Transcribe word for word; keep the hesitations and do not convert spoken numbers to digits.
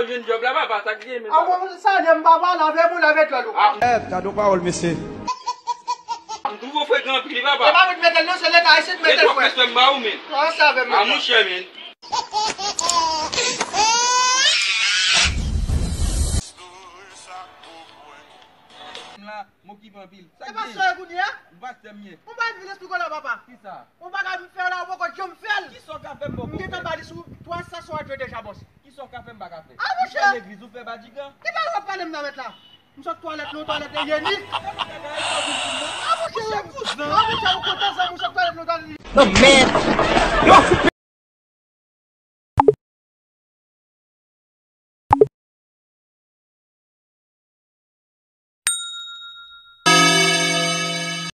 Ou jwenn djòb la, papa, sa k gen, men, papa? Sa lè m papa lave pou lave djòl ou. Ah, eh, gade yon pawòl, mesye. M twouve w frekan anpil, papa. E pa mwen k mete l non, se Leta Ayisyen k mete l, frè. Respè m ba ou, men. Ansanm avè m. Ah, monchè, men. La, m okipe anpil. Sa k gen? E pastè w ye kounye a? M pastè m ye. Ou pa vin esplike w la, papa. Kisa? Ou pa ka vin fè la, ou poko janm fè l. Kisa w ka fè m poko fè? M gentan ba li sou twa san sou radyo deja, bòs. Kisa w ka fè m pa ka fè? Ah, monchè. Ou fè legliz, ou fè badigan. Ki bagay w ap pale m nan mèt la? M sot twalèt non, twalèt la, Yenik. Ah, monchè, ah, monchè, ou kontan sa, m sot twalèt non, twalèt. Non, men. Yo,